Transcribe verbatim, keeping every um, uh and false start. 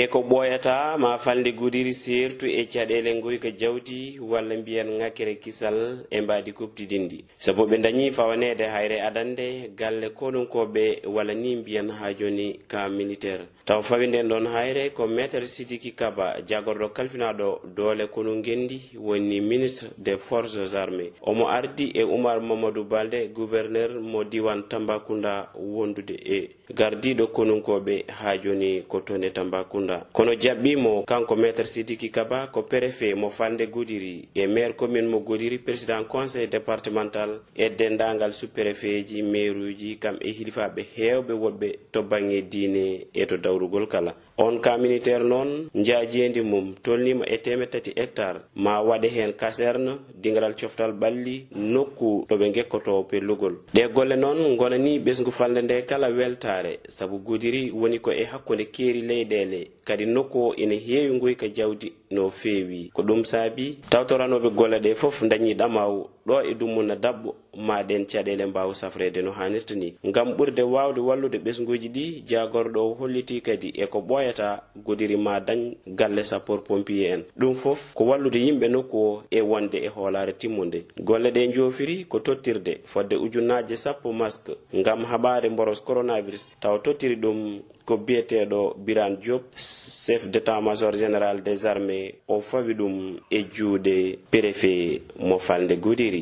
E ko ɓooyata ma falnde Gudiri seertu e caɗeele ngoyka jawdi walla mbiyen ŋakkere kisal e mbaadi kuɓtidinndi. Sabu ɓe ndañi fawaneede hayre adannde galle konunkooɓe walla ni mbiyen haa jooni ka militeer. Taw fawi nden ɗon hayre ko Maître Sidiki Kaba, jagorɗo kalfinaaɗo doole konu ngenndi, woni ministre des forces armées. Omo ardi e Umar Mamadou Balde, gouverneur mo diiwaan Tambacounda wondude e gardiiɗo konunkooɓe haa jooni ko toon e Tambacounda. Kono jaɓɓii mo kanko Maître Sidiki Kaba ko préfet mo falnde Gudiri e maire commune mo Gudiri, président conseil départemental e denndaangal sous-préfet ji, maire uji, kam e hilifaaɓe heewɓe woɗɓe to baŋŋe diine e to dawrugol kala. On ka militeer noon, njaajeendi mum tolniima e teemeɗɗe tati hectare, ma waɗe heen kaserne, dingiral coftal ɓalli, nokku ɗo ɓe ngekkotoo pellugol. Ɗee golle noon ngonanii ɓesngu falnde nde kala weltaare, sabu Gudiri woni ko e hakkunde keeri leyɗeele, kadi nokku o ina heewi nguyka jawdi no feewi. Ko ɗum saabi tawtoranooɓe golle ɗe fof ndañi ɗamaw ɗo e dumunna daɓɓo ma ɗen caɗeele mbaaw safreede no haanirta ni. Ngam ɓurde waawde wallude ɓesnguuji ɗi, jaagorɗo o hollitii kadi e ko ɓooyata Gudiri ma dañ galle sapeur pompier en. Ɗum fof ko wallude yimɓe nokku o e wonde e hoolaare timmunde. Golle ɗe njoofiri ko tottirde fodde ujunnaaje sappo masque ngam haɓaade mboros coronavirus, tawa tottiri ɗum ko biyeteeɗo Birane Diop, chef d'état-major général des armées, o fawi ɗum e juuɗe préfet mo falnde Gudiri.